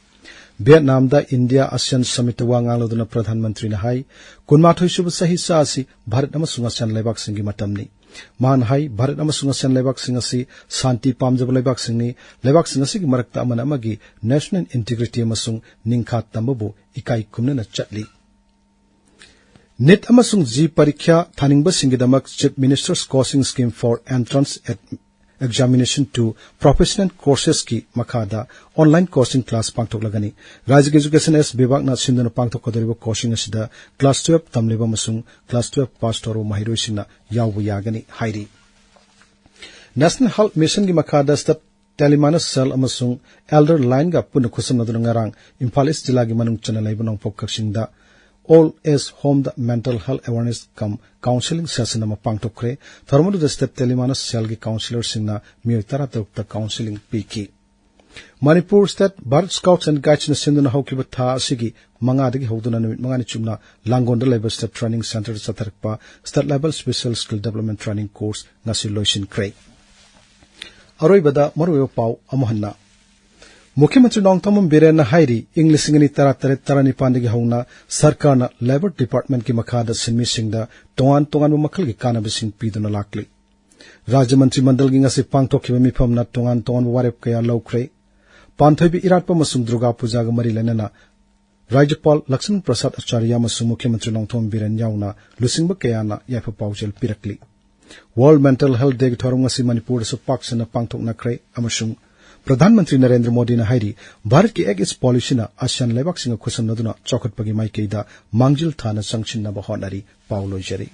ꯚꯤꯌꯦꯠꯅꯥꯝꯗ ꯏꯟꯗꯤꯌꯥ ꯑꯁꯤꯌꯥꯟ ꯁꯃꯤꯠꯇ ꯋꯥ ꯉꯥꯡꯂꯗꯨꯅ ꯄ꯭ꯔꯙꯥꯟ ꯃꯟꯇ꯭ꯔꯤꯅ ꯍꯥꯏ, ꯀꯨꯟꯃꯥꯊꯣꯏ ꯁꯨꯕ ꯆꯍꯤꯆꯥ ꯑꯁꯤ ꯚꯥꯔꯠ ꯑꯃꯁꯨꯡ ꯑꯁꯤꯌꯥꯟ ꯂꯩꯕꯥꯛꯁꯤꯡꯒꯤ ꯃꯇꯝꯅꯤ꯫ ꯃꯍꯥꯛꯅ ꯍꯥꯏ, ꯚꯥꯔꯠ ꯑꯃꯁꯨꯡ ꯑꯁꯤꯌꯥꯟ ꯂꯩꯕꯥꯛꯁꯤꯡ ꯑꯁꯤ ꯁꯥꯟꯇꯤ ꯄꯥꯝꯖꯕ ꯂꯩꯕꯥꯛꯁꯤꯡꯅꯤ꯫ ꯂꯩꯕꯥꯛꯁꯤꯡ ꯑꯁꯤꯒꯤ ꯃꯔꯛꯇ ꯑꯃꯅ ꯑꯃꯒꯤ national integrity ꯑꯃꯁꯨꯡ ꯅꯤꯡꯈꯥ ꯇꯝꯕꯕꯨ ꯏꯀꯥꯏ ꯈꯨꯝꯅꯅ ꯆꯠꯂꯤ꯫ ꯅꯤꯠ ꯑꯃꯁꯨꯡ ꯖꯤ ꯄꯔꯤꯈ꯭ꯌꯥ ꯊꯥꯅꯤꯡꯕꯁꯤꯡꯒꯤꯗꯃꯛ Chief Minister's Coaching Scheme for Entrance Examination to Professional Coursesꯀꯤ ꯃꯈꯥꯗ online coaching class ꯄꯥꯡꯊꯣꯛꯂꯒꯅꯤ꯫ ꯔꯥꯖ꯭ꯌꯒꯤ Education S ꯕꯤꯚꯥꯒꯅ ꯁꯤꯟꯗꯨꯅ ꯄꯥꯡꯊꯣꯛꯀꯗꯧꯔꯤꯕ coaching ꯑꯁꯤꯗ class twelve ꯇꯝꯂꯤꯕ ꯑꯃꯁꯨꯡ class twelve pass ꯇꯧꯔꯕ ꯃꯍꯩꯔꯣꯏꯁꯤꯡꯅ ꯌꯥꯎꯕ ꯌꯥꯒꯅꯤ ꯍꯥꯏꯔꯤ꯫ National Health Missionꯒꯤ ꯃꯈꯥꯗ State Telemedicine Cell ꯑꯃꯁꯨꯡ Elder Lineꯒ ꯄꯨꯟꯅ ꯈꯨꯠꯁꯝꯅꯗꯨꯅ ꯉꯔꯥꯡ ꯏꯝꯐꯥꯜ East ꯖꯤꯂꯥꯒꯤ ꯃꯅꯨꯡ ꯆꯟꯅ ꯂꯩꯕ ꯅꯣꯡꯄꯣꯛ ꯀꯛꯆꯤꯡꯗ Old Age Homeꯗ Mental Health Awareness cum Counselling Session ꯑꯃ ꯄꯥꯡꯊꯣꯛꯈ꯭ꯔꯦ꯫ ꯊꯧꯔꯝ ꯑꯗꯨꯗ State Telemedicine Cellꯒꯤ counsellorꯁꯤꯡꯅ ꯃꯤꯑꯣꯏ ꯇꯔꯥꯇꯔꯨꯛꯇ counselling ꯄꯤꯈꯤ꯫ Manipur State Bharat Scouts and Guidesꯅ ꯁꯤꯟꯗꯨꯅ ꯍꯧꯈꯤꯕ ꯊꯥ ꯑꯁꯤꯒꯤ ꯃꯉꯥꯗꯒꯤ ꯍꯧꯗꯨꯅ ꯅꯨꯃꯤꯠ ꯃꯉꯥꯅꯤ ꯆꯨꯞꯅ ꯂꯥꯡꯒꯣꯜꯗ ꯂꯩꯕ Staff Training Centreꯗ ꯆꯠꯊꯔꯛꯄ State Level Special Skill Development Training Course ꯉꯁꯤ ꯂꯣꯏꯁꯤꯟꯈ꯭ꯔꯦ꯫ ꯑꯔꯣꯏꯕꯗ ꯃꯔꯨꯑꯣꯏꯕ ꯄꯥꯎ ꯑꯃꯨꯛ ꯍꯟꯅ꯫ ꯃꯨꯈ꯭ꯌ ꯃꯟꯇ꯭ꯔꯤ ꯅꯣꯡꯊꯣꯝꯕꯝ ꯕꯤꯔꯦꯟꯅ ꯍꯥꯏꯔꯤ, ꯏꯪ ꯂꯤꯁꯤꯡ ꯑꯅꯤ ꯇꯔꯥꯇꯔꯦꯠ ꯇꯔꯥꯅꯤꯄꯥꯟꯗꯒꯤ ꯍꯧꯅ ꯁꯔꯀꯥꯔꯅ Labour Departmentꯀꯤ ꯃꯈꯥꯗ ꯁꯤꯟꯃꯤꯁꯤꯡꯗ ꯇꯣꯉꯥꯟ ꯇꯣꯉꯥꯟꯕ ꯃꯈꯜꯒꯤ ꯀꯥꯟꯅꯕꯁꯤꯡ ꯄꯤꯗꯨꯅ ꯂꯥꯛꯂꯤ꯫ ꯔꯥꯖ꯭ꯌ ꯃꯟꯇ꯭ꯔꯤ ꯃꯟꯗꯜꯒꯤ ꯉꯁꯤ ꯄꯥꯡꯊꯣꯛꯈꯤꯕ ꯃꯤꯐꯝꯅ ꯇꯣꯉꯥꯟ ꯇꯣꯉꯥꯟꯕ ꯋꯥꯔꯦꯞ ꯀꯌꯥ ꯂꯧꯈ꯭ꯔꯦ꯫ ꯄꯥꯟꯊꯣꯏꯕꯤ ꯏꯔꯥꯠꯄ ꯑꯃꯁꯨꯡ ꯗꯨꯔꯒꯥ ꯄꯨꯖꯥꯒ ꯃꯔꯤ ꯂꯩꯅꯅ ꯔꯥꯖ꯭ꯌꯄꯥꯜ ꯂꯛꯁꯃꯟ ꯄ꯭ꯔꯁꯥꯗ ꯑꯆꯥꯔꯌ ꯑꯃꯁꯨꯡ ꯃꯨꯈ꯭ꯌ ꯃꯟꯇ꯭ꯔꯤ ꯅꯣꯡꯊꯣꯝ ꯕꯤꯔꯦꯟ ꯌꯥꯎꯅ ꯂꯨꯆꯤꯡꯕ ꯀꯌꯥꯅ ꯌꯥꯏꯐ ꯄꯥꯎꯖꯦꯜ ꯄꯤꯔꯛꯂꯤ꯫ World Mental Health Dayꯒꯤ ꯊꯧꯔꯝ ꯉꯁꯤ ꯃꯅꯤꯄꯨꯔꯗꯁꯨ ꯄꯥꯛ ꯁꯟꯅ ꯄꯥꯡꯊꯣꯛꯅꯈ꯭ꯔꯦ ꯑꯃꯁꯨꯡ ꯄ꯭ꯔꯙꯥꯟ ꯃꯟꯇ꯭ꯔꯤ ꯅꯔꯦꯟꯗ꯭ꯔ ꯃꯣꯗꯤꯅ ꯍꯥꯏꯔꯤ, ꯚꯥꯔꯠꯀꯤ Act East Policyꯅ ꯑꯁꯤꯌꯥꯟ ꯂꯩꯕꯥꯛꯁꯤꯡꯒ ꯈꯨꯠꯁꯝꯅꯗꯨꯅ ꯆꯥꯎꯈꯠꯄꯒꯤ ꯃꯥꯏꯀꯩꯗ ꯃꯥꯡꯖꯤꯜ ꯊꯥꯅ ꯆꯪꯁꯤꯟꯅꯕ ꯍꯣꯠꯅꯔꯤ꯫ ꯄꯥꯎ ꯂꯣꯏꯖꯔꯦ꯫